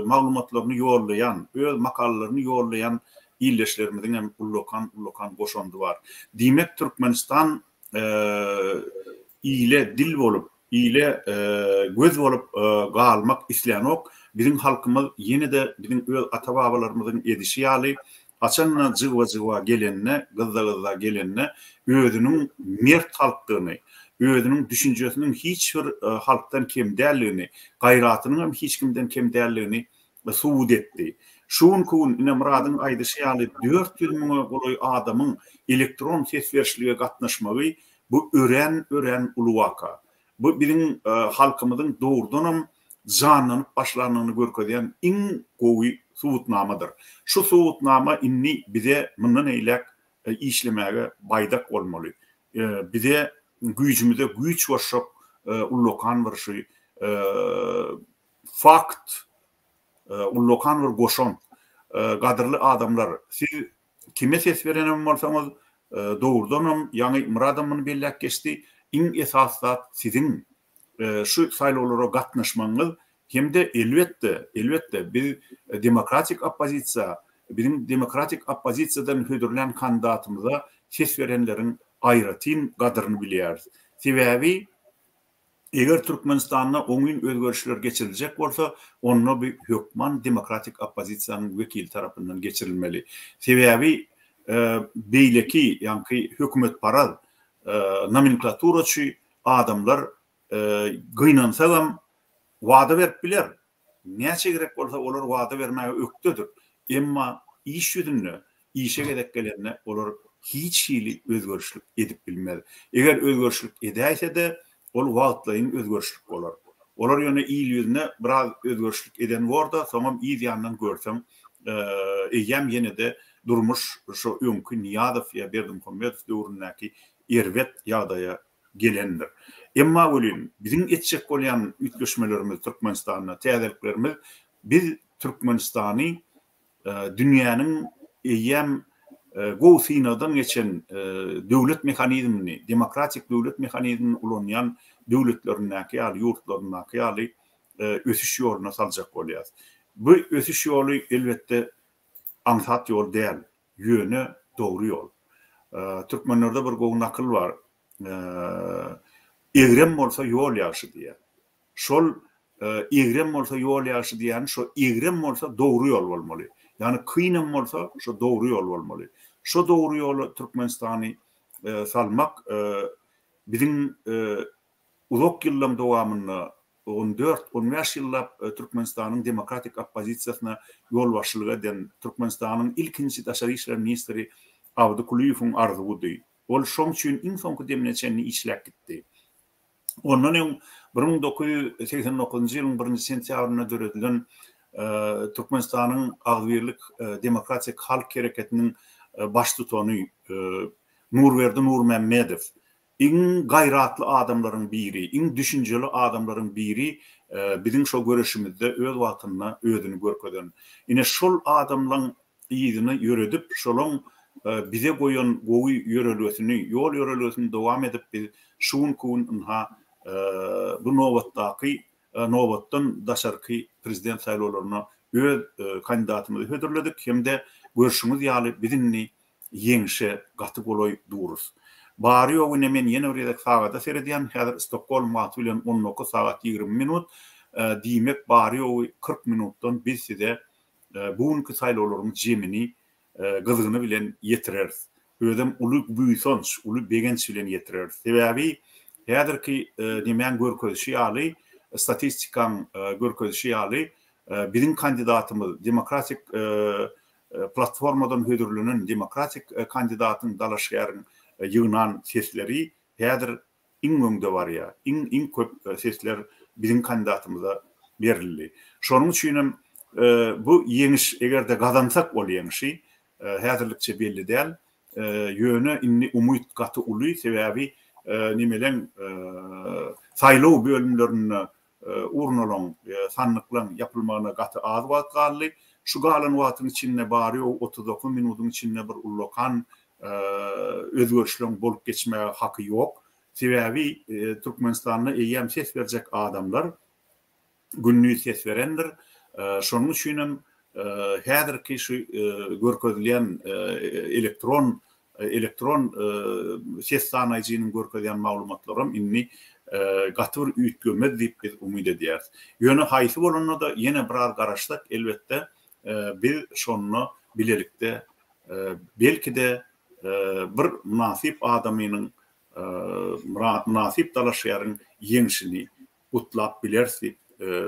maglumatlaryny ýollaýan, öz makalalaryny ýollaýan ildeşlerimiziň hem ullakan-ullakan goşandy bar. Diýmek, Türkmenistan ile dil bolup, ile göz bolup galmak islänok. Biziň halkymyz ýene-de biziň öz ata-babalarymyzyň edişi ýaly, haçan-da jygba-jygba gelende, gyzza-gyzza gelende özüniň mert halkdygyny, özüniň düşünjesiniň hiç bir halkdan kem däldigini, gaýratynyň hem hiç kimden kem däldigini subut etdi. Şu günki gün, ine, Myradyň aýdyşy ýaly, 400 müňe golaý adamyň elektron ses berişlige gatnaşmagy bu örän, örän uly waka. Bu biziň halkymyzyň dogrudanam janlanyp başlandygyny görkezýän iň gowy subutnamadyr. Şu subutnama indi bize mundan eýläk işlemäge baýdak bolmaly. Bize güýjümize güýç goşjak ullakan bir şu Fakt, ullakan bir goşant. Gadyrly adamlar, siz kime ses berenem bolsaňyz, dogrudanam, ýaňy Myradam muny belläp geçdi, iň esasy zat siziň şu saýlawlara gatnaşmagyňyz hem-de elbetde, elbetde, biz demokratik oppozisiýa, biziň demokratik oppozisiýadan hödürlän kandidatymyza ses berenleriň aýratyn gadyryny bilýäris. Sebäbi Eger Türkmenistanda oňyn özgerişler geçiriljek bolsa, onda bu hökman demokratik oppozisiýanyň wekili tarapyndan geçirilmeli. Sebäbi beýleki, ýaňky hökümetparaz, nomenklaturaçy adamlar gynansagam wada berip biler, Näçe gerek bolsa olar wada bermäge ökdedir. Emma iş ýüzünde, işe gezek gelende olar hiç hili özgerişlik edip bilmez. Eger özgerişlik edäýse-de, ol wagtlaýyn özgerişlik bolar. Olar ýöne il ýüzüne biraz özgerişlik eden bor-da, soňam yz ýandan görseň, eýýäm ýene-de durmuş şo öňki Nyýazow ýa Berdimuhamedow döwründäki erbet ýagdaýa gelendir. Emma welin, biziň etjek bolýan üýtgeşmelerimiz Türkmenistanda, täzeliklerimiz biz Türkmenistany dünýäniň eýýäm gowy synagdan geçen döwlet mehanizmini, demokratik döwlet mehanizmini ulanýan döwletlerindäki ýaly, ýurtlaryndaky ýaly ösüş ýoluna saljak bolýarys. Bu ösüş ýoly, elbetde, aňsat ýol däl. Ýöne dogry ýol. Türkmenlerde bir gowy nakyl bar. Egrem bolsa ýol ýagşy diýýär. Şol egrem bolsa ýol ýagşy diýýäni şo egrem bolsa dogry ýol bolmaly. Ýagny kynam bolsa şo dogry ýol bolmaly. Şo dogry ýola Türkmenistany salmak biziň uzak ýyllaň dowamynda On dört, on bäş ýyllap Türkmenistanyň demokratik oppozisiýasyna ýolbaşçylyk eden Türkmenistanyň ilkinji daşary işler ministri Abdy Kulyýewiň arzuwydy. Ol şoň üçin iň soňky demine çenli işläp gitdi. Ondan öň 1989-njy ýylyň birinji sentýabrynda döredilen Türkmenistanyň Agzybirlik demokratik halk hereketiniň baştutany Nurberdi Nurmämmedow Iň gaýratly adamlaryň biri, iň düşünjeli adamlaryň biri biziň şo göreşimizde öz wagtynda özüni görkezen. Ine şol adamlaň yzyny ýöredip, şolaň bize goýan gowy ýörelgesini, ýol ýörelgesini dowam edip biz şu günki gün ynha bu nobatdaky. nobatdan daşarky prezident saýlawlaryna öz kandidatymyzy hödürledik hem-de görşüňiz ýaly biz indi ýeňşe gaty golaý durus. Bary-ýogy ine men ýene bir gezek sagada seredýän, häzir Stokgolm wagty bilen 19 sagat 20 minut, diýmek bary-ýogy 40 minutdan biz size bu günki saýlawlaryň jemini gyzgyny bilen ýetireris. Özem uly buýsanç, uly begenç bilen ýetireris. Sebäbi häzirki nemäň görkezişi ýaly, statistikaň görkezişi ýaly, biziň kandidatymyz demokratik platformadan hödürlenen demokratik kandidatyň, dalaşgäriň ýygnan sesleri häzir iň öňde barýar. Iň iň köp sesler biziň kandidatymyza berildi. Şonuň üçin hem bu ýeňiş, eger-de gazansak ol ýeňşi, häzirlikçe belli däl. Ýöne indi umyt gaty uly, sebäbi nemeleň saýlaw bölümlerinde urnalaň, sandyklaň ýapylmagyna gaty az wagt galdy. Şu galan wagtyň içinde bary-ýogy 39 minudyň içinde bir ullakan özgerişleň bolup geçmäge haky ýok. Sebäbi Türkmenistanda eýýäm ses berjek adamlar gündiz ses berendir. Şonuň üçinem häzirki şu görkezilýän elektron elektron ses sanaýjynyň görkezýän maglumatlaram indi gaty bir üýtgemez diýip biz umyt edýäris. Ýöne haýsy bolanda-da ýene biraz garaşsak elbetde biz şonda bilelikde belki-de bir mynasyp adamynyň mynasyp dalaşgäriň ýeňşini gutlap bileris diýip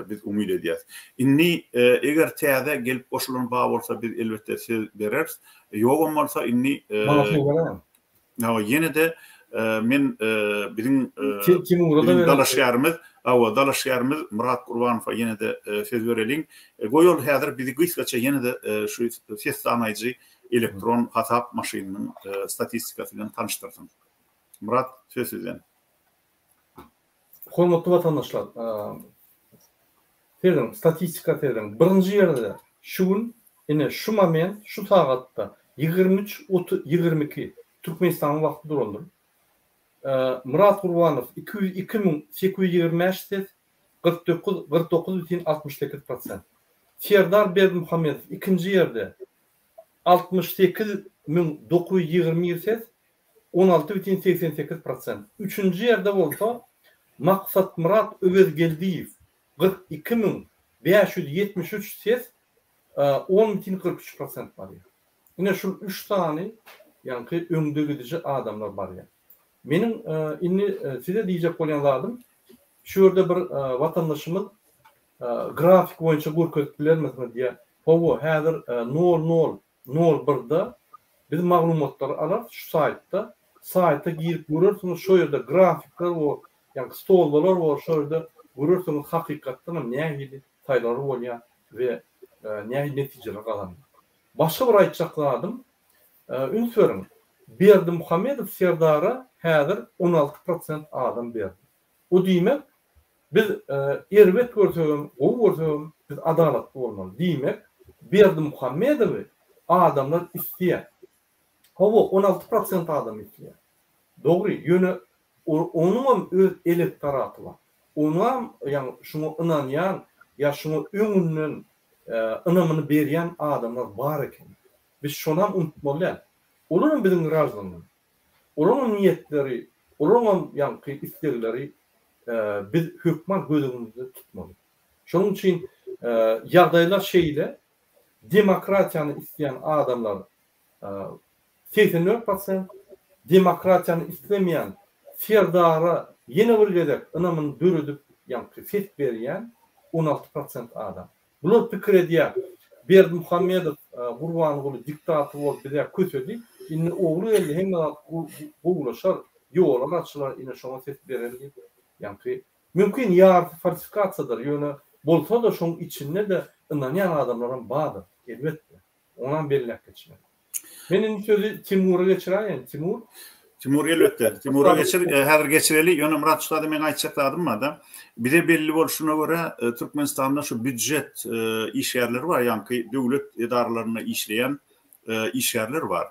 biz umyt edýäris. Indi eger täze gelip goşulan bar bolsa biz elbetde söz bereris. Ýogam bolsa indi Maňa söz beräýiň. Hawa ýene-de men biziň biziň dalaşgärimiz hawa dalaşgärimiz Myrat Gurbanowa ýene-de söz bereliň. Goý ol häzir bizi gysgaça ýene-de şu ses sanaýjy elektron hasap maşynynyň statistikasy bilen tanyşdyrsyn. Myrat söz sizden. Hormatly watandaşlar, serediň, statistika serediň. Birinji ýerde şu gün, ine şu moment, şu sagatda 23 otuz 22 Türkmenistanyň wagty durandyr. Myrat Gurbanow 202 825 ses, 49 49 bütin 68 prosent. Serdar Berdimuhamedow ikinji ýerde 68 921 ses, 16 bütin 88 prosent. Üçünji ýerde bolsa Maksatmyrat Öwezgeldiýew, 42 573 ses, 10 bütin 43 prosent barýar. Ine şul üç sany ýaňky öňdegidiji adamlar barýar. Meniň indi size diýjek bolýan zadym, şu ýerde bir watandaşymyz grafik boýunça görkezip bilermisiňiz diýýär. Hawa, häzir nol nol nol birde biz maglumatlary alarys şu saýtda. Saýta girip görersiňiz şo ýerde grafikler bor, ýagny stolbalar bor, şo ýerde görersiňiz hakykatdanam nähili saýlawlar bolýar we nähili netijeler gazanylýar. Başga bir aýtjak zadym, üns beriň, Berdimuhamedow Serdara häzir 16 prosent adam berdi. Bu diýmek, biz erbet görsegem, gowy görsegem, biz adalatly bolmaly. Diýmek, Berdimuhamedowy adamlar isleýär. Hawa, 16 prosent adam isleýär. Dogry, ýöne onuňam öz elektoraty bar. Onuňam, ýagny şuňa ynanýan ýa şuňa öňünden ynamyny berýän adamlar bar eken. Biz şonam unutmaly däl. Olaram biziň graždanlarymyz. Olaryňam niýetleri, olaryňam ýaňky islegleri biz hökman göz öňümizde tutmaly. Şonuň üçin ýagdaýlar şeýle, demokratiýany isleýän adamlar 84 prosent, demokratiýany islemeýän Serdara ýene bir gezek ynamyny döredip ýaňky ses berýän 16 prosent adam. Bular pikir edýär, Berdimuhamedow Gurbanguly diktator bolup bizä kösedi, indi ogly geldi hemme zat gowulaşar, ýollar açylar ine şoňa ses bereli diýip, ýaňky mümkin ýarysy falsifikasiýadyr, ýöne bolsa-da şoň içinde-de ynanýan adamlaram bardyr, elbetde. Onam belläp geçmeli. Men indi sözi Timura geçiräýen, Timur. Timur elbetde. Timura geçir, häzir geçireli. Ýöne Myrat ussada meň aýtjak zadym bar-da. Bize belli bolşuna görä, Türkmenistanda şu býujet işgärleri bar, ýaňky döwlet edaralarynda işleýän işgärler bar.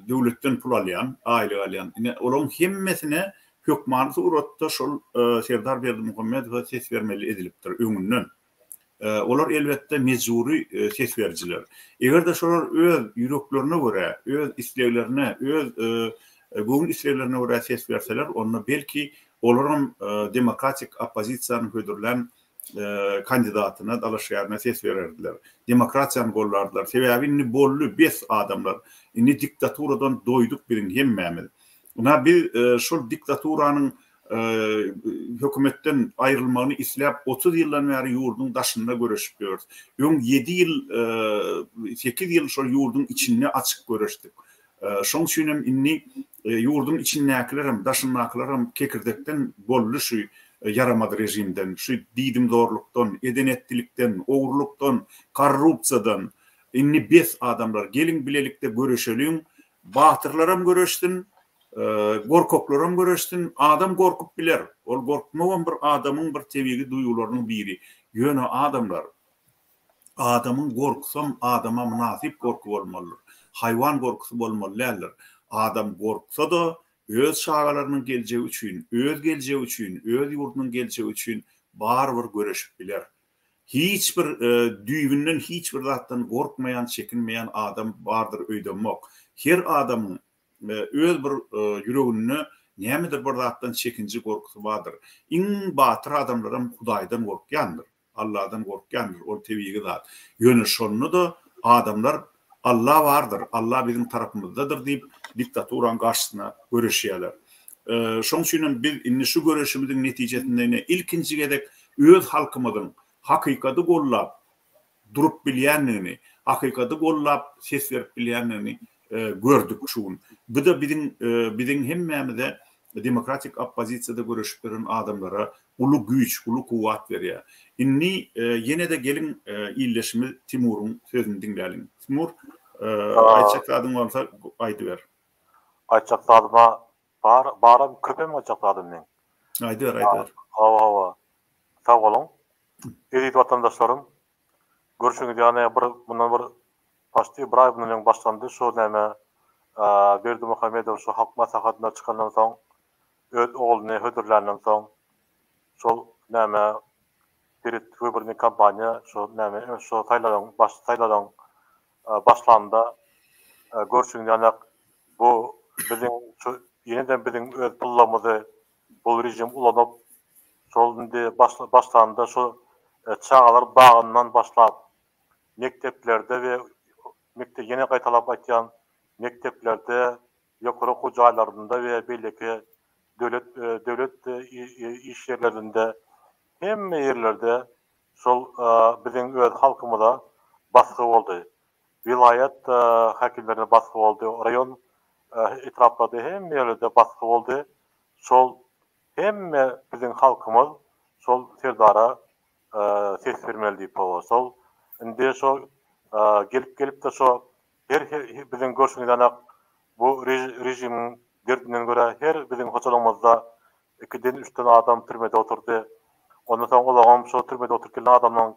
Döwletden pul alýan, aýlyk alýan. Ine, olaryň hemmesine hökmany suratda şol Serdar Berdimuhamedowa ses bermeli edilipdir öňünden. Olar elbetde mejbury ses berijiler. Eger-de şolar öz ýüreklerine görä, öz isleglerine, öz göwün isleglerine görä ses berseler, onda belki olaram demokratik oppozisiýanyň hödürlän kandidatyna, dalaşgärine ses bererdiler. Demokratiýany gollardylar. Sebäbi indi boldy, bes adamlar. Indi diktaturadan doýduk biziň hemmämiz. Ynha biz şol diktaturanyň hökümetden aýrylmagyny isläp 30 ýyldan bäri ýurduň daşynda göreşip ýörüs. Öň ýedi ýyl, sekiz ýyl şol ýurduň içinde açyk göreşdik. Şoň üçin hem indi ýurduň içindäkilerem, daşyndakylaram kekirdekden boldy şu ýaramaz režimden, şu diýdimzorlukdan, eden-etdilikden, ogurlykdan, korrupsiýadan. Indi bes adamlar, geliň bilelikde göreşeliň, Batyrlaram göreşsin, gorkaklaram göreşsin. Adam gorkup biler. Ol gorkmagam bir adamyň bir tebigy duýgularynyň biri. Ýöne adamlar, adamyň gorkusam adama mynasyp gorky bolmalydyr. Haýwan gorkusy bolmaly däldir. Adam gorksa-da, öz çagalarynyň geljegi üçin, öz geljegi üçin, öz ýurdunyň geljegi üçin barybir göreşip biler. Hiç bir düýbünden hiç bir zatdan gorkmaýan, çekinmeýän adam bardyr öýdemok. Her adamyň öz bir ýüreginde nämedir bir zatdan çekinji, gorkusy bardyr. Iň batyr adamlaram Hudaýdan gorkýandyr, Alladan gorkýandyr, ol tebigy zat. Ýöne şonda-da adamlar Alla bardyr, Alla biziň tarapymyzdadyr diýip, diktaturanyň garşysyna göreşýärler. Şoň üçin hem biz indi şu göreşimiziň netijesinde ine ilkinji gezek öz halkymyzyň hakykady gollap durup bilýändigini, hakykady gollap ses berip bilýändigini gördük şu gün. Bu-da biziň biziň hemmämize demokratik oppozisiýada göreşip ýören adamlara uly güýç, uly kuwwat berýär. Indi ýene-de geliň ildeşimiz Timuryň sözüni diňläliň. Timur, aýtjak zadyň bolsa aýdyber. Aýtjak zadym-a bar, baram, köpem aýtjak zadym meň. Aýdyber, aýdyber. Hawa, hawa. Sag boluň. Eziz watandaşlarym, görşüňiz ýaly bir mundan bir paçti bir aý mundan öň başlandy şu näme Berdimuhamedow şu Halk Maslahatyna çykandan soň öz ogluny hödürländen soň şol näme pered wybornyý kampaniýa şu näme şu saýlawyň baş saýlawyň başlanda görşüňiz ýaly bu biziň şu ýene-de biziň öz pullarymyzy bu režim ulanyp şol indi başlanda şu çagalar bagyndan başlap mekdeplerde we mekde ýene gaýtalap aýtýan mekdeplerde ýokary okuw jaýlarynda we beýleki döwlet döwlet iş ýerlerinde hemme ýerlerde şol biziň öz halkymyza basgy boldy. Welaýat häkimlerine basgy boldy, raýon etraplarda hemme ýerlerde basgy boldy. Şol hemme biziň halkymyz şol Serdara ses bermeli diýip hawa şol indi şo gelip gelip-de şo Her biziň görşüňiz ýaly bu režimiň derdinden görä her biziň hojalygymyzda ikiden üçden adam türmede oturdy. Ondan soň olaňam şo türmede oturyp gelen adamlaň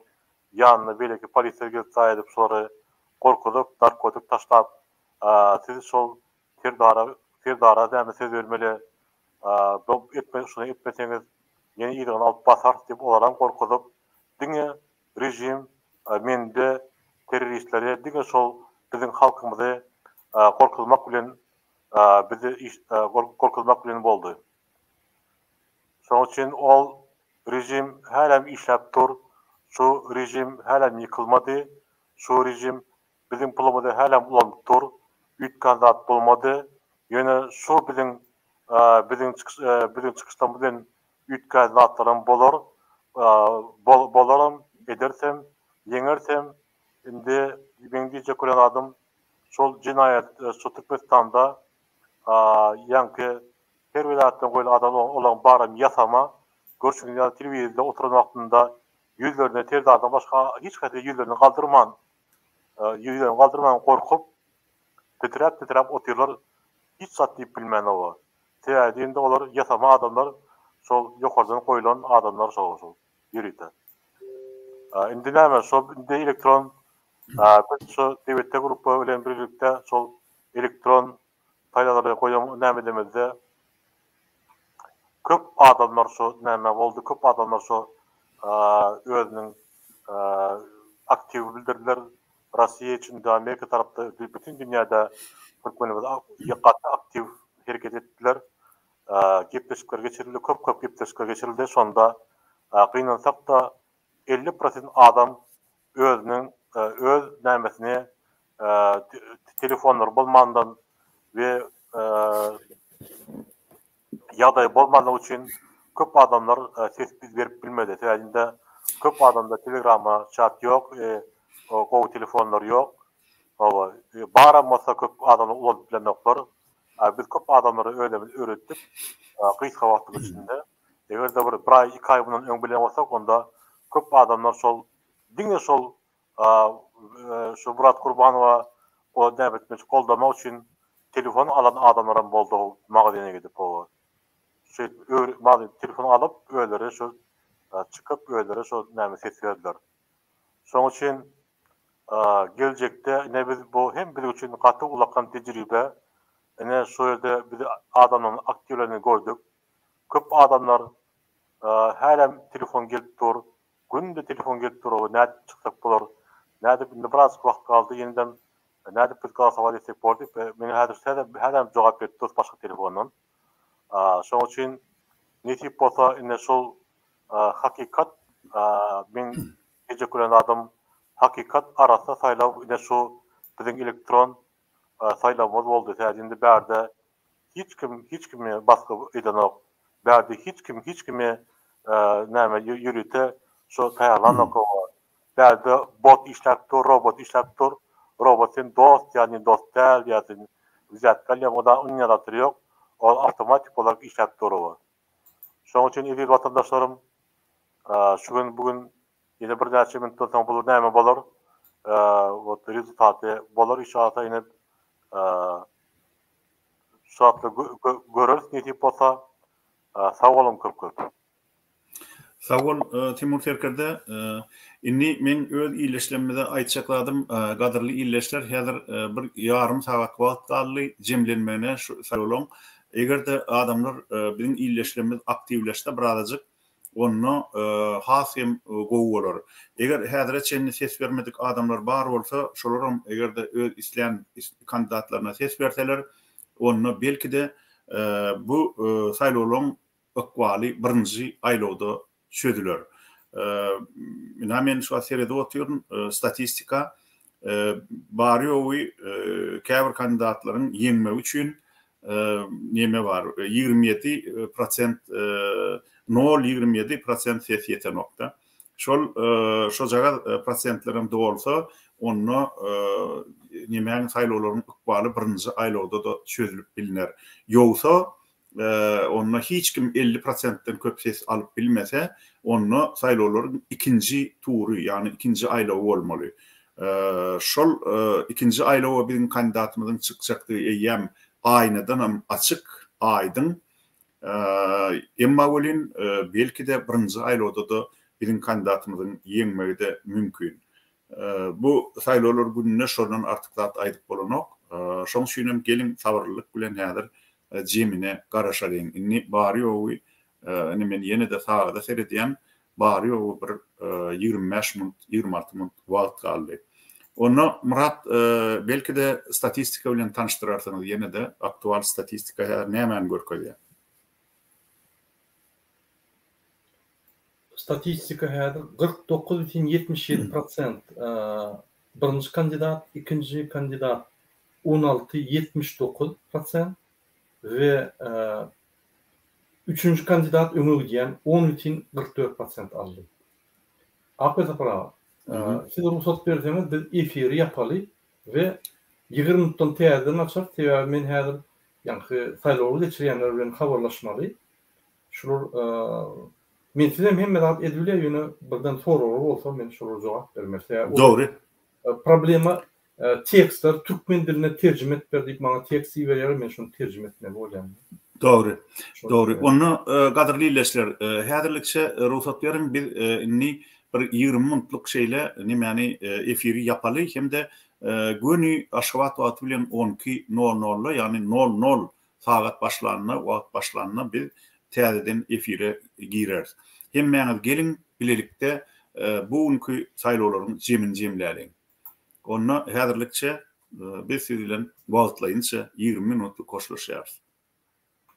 ýanyna beýleki polisiýa gelip zaý edip şolary gorkuzyp narkotik taşlap siz şol serdara serdara näme söz bermeli bu etme şuny etmeseňiz ýene yzyňyzy alyp basarys diýip olaram gorkuzyp diňe Režim mende terroristleri diňe şol biziň halkymyzy gorkuzmak bilen bizi gorkuzmak bilen boldy. Şonuň üçin ol režim hälem işläp dur, şu režim hälem ýykylmady, şu režim biziň pulumyzy hälem ulanyp dur, üýtgän zat bolmady. Ýöne şu biziň biziň biziň çykyşlarymyz bilen Üýtgän zatlaram bolar, bolaram, edersem, ýeňersem, indi meň diýjek bolýan zadym şol jenaýat şu Türkmenistanda ýaňky her welaýatdan goýlan adam olaň baram ýasama, görşüňiz ýaly telewizorda oturan wagtynda ýüzlerine Serdardan başga hiç haýsy ýüzlerini galdyrman, ýüzlerini galdyrman gorkup, titräp-titräp otyrlar, hiç zat diýip bilmän oba. Sebäbi diýende olar ýasama adamlar şol ýokardan goýlan adamlar şol şol ýörite. Indi näme şol indi elektron biz şu DBT gruppa bilen birlikde şol elektron saýlawlary goýan näme edemizde. Köp adamlar şu näme boldy, köp adamlar şu özüniň aktiw bildirdiler. Russiýa içinde, Amerika tarapda, bütin dünýäde türkmenimiz gaty aktiw hereket etdiler. Gepleşikler geçirildi, köp-köp gepleşikler geçirildi. Şonda gynansak-da 50 prosent adam özüniň öz nämesini telefonlary bolmandan we ýagdaýy bolmanlygy üçin köp adamlar ses berip bilmedi. Sebäbi indi köp adamda telegrama çat ýok, gowy telefonlar ýok. Hawa, baram bolsa köp adamlar ulanyp bilenoklar. Biz köp adamlara özümiz öwretdik gysga wagtyň içinde. Eger-de bir bir aý, iki aý mundan öň bilen bolsak, onda köp adamlar şol diňe şol şu Myrat Gurbanowa o näbetmiş goldamak üçin telefon alan adamlaram boldy magazyna gidip o şeýdip öwre magazyn telefon alyp özleri şu çykyp özleri şo näme ses berdiler. Şoň üçin geljekde ine biz bu hem biz üçin gaty ulakan tejribe ine şu ýerde biz adamlaryň aktiwlerini gördük. Köp adamlar hälem telefon gelip dur Günde telefon gelip dur oba nädip çyksak bolar nädip indi birazjyk wagt galdy ýenedem nädip biz glasowat etsek bor diýip men häzir hälem jogap berip durus başga telefondan şoň üçin nesip bolsa indi şol hakykat men diýjek bolan zadym hakykat arassa saýlaw ine şu biziň elektron saýlawymyz boldy sebäbi indi bärde Hiç kim hiç kimi basgy edenok. Bärde hiç kim hiç kimi näme ýörite şo taýýarlanok oňa. Bärde bot işläp dur, robot işläp dur. Robot sen dost ýa ne dost däl ýa sen wzýatka alýaň o da onuň ýaly zatlary ýok. Ol awtomatik olarak işläp dur oba. Şonuň üçin eziz watandaşlarym şu gün bu gün ýene birnäçe minutdan soň bular näme bolar wot rezultaty bolar inşallah ýene Şu wagtda göreris nesip bolsa. Sag boluň köp köp. Sag bol Timur serkerde. Indi meň öz ildeşlerimize aýtjak zadym gadyrly ildeşler häzir bir ýarym sagat wagt galdy jemlenmegine şu saýlawlaň. Eger-de adamlar biziň ildeşlerimiz aktiwleşse birazajyk onda has hem gowy bolar. Eger häzire çenli ses bermedik adamlar bar bolsa, şolaram eger-de öz islän kandidatlaryna ses berseler, onda belki-de bu saýlawlaryň ykbaly birinji aýlawda çözüler. Ynha men şu wagt seredip otyryn statistika, bary-ýogy käbir kandidatlaryň ýeňmegi üçin neme bar, 27 prosent, nol 27 prosent ses ýetenok-da. Şol şojagaz prosentlerem dolsa, onda nemäň saýlawlaryň ykbaly birinji aýlawda-da çözülip bilner. Ýogsa, onda hiç kim 50 prosentden köp ses alyp bilmese, onda saýlawlaryň ikinji tury, ýagny ikinji aýlawy bolmaly. Şol ikinji aýlawa biziň kandidatymyzyň çykjakdygy eýýäm aýnadanam açyk, aýdyň. Emma welin, belki-de birinji aýlawda-da biziň kandidatymyzyň ýeňmegi-de mümkin. Bu saýlawlar gününde şondan artyk zat aýdyp bolanok. Şoň üçinem geliň sabyrlylyk bilen häzir jemine garaşalyň. Indi bary-ýogy, indi men ýene-de sagada seredýän, Bary-ýogy bir 25 minut, 26 minut wagt galdy. Onda Myrat, belki-de statistika bilen tanyşdyrarsyňyz ýene-de, aktual statistika häzir nämäni görkezýär? Statistika häzir 49,77 prosent birinji kandidat, ikinji kandidat 16, 79 prosent we Üçünji kandidat öňe gidýän 10,44 prosent aldy. Akbeg Sapar aga, siz rugsat berseňiz biz efiri ýapaly we 20 minutdan täzeden açarys, sebäbi men häzir ýaňky saýlawly geçirýänler bilen habarlaşmaly. Şular mensizem hemme zat edibilýär, ýöne birden soraglar bolsa men şolara jogap bermeli. Sebäbi Dogry. Problema Tekstleri türkmen diline terjime edip ber diýip maňa tekst iberýärler, men şony terjime etmeli bolýan. Dogry. Dogry. Onda gadyrly ildeşler, häzirlikçe rugsat beriň, biz indi bir 20 minutlyk şeýle nemäni efiri ýapaly hem-de göni Aşgabat wagty bilen 12 nol nolda, ýagny nol nol sagat başlanda, wagt başlanda biz. täzeden efire gireris. Hemmäňiz geliň, bilelikde bu günki saýlawlaryň jemini jemläliň. Onda häzirlikçe biz siz bilen wagtlaýynça 20 minutlyk hoşlaşýarys.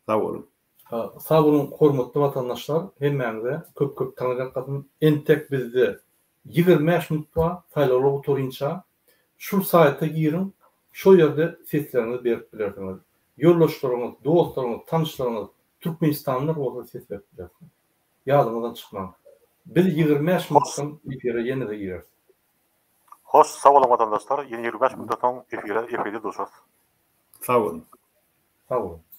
Sag boluň. Sag boluň hormatly watandaşlar hemmäňize köp köp taňryýalkasyn entek bizde 25 minut bar saýlawlar gutarynça şul saýta giriň şo ýerde sesleriňizi berip bilersiňiz ýoldaşlaryňyz dostlaryňyz tanyşlaryňyz türkmenistanlylar bolsa ses berip bilersiňiz ýadyňyzdan çykmaň biz 25 minutdan efire ýene-de gireris. Hoş sag boluň watandaşlar ýene 25 minutdan soň efire efirde duşarys. Sag boluň. Sag boluň.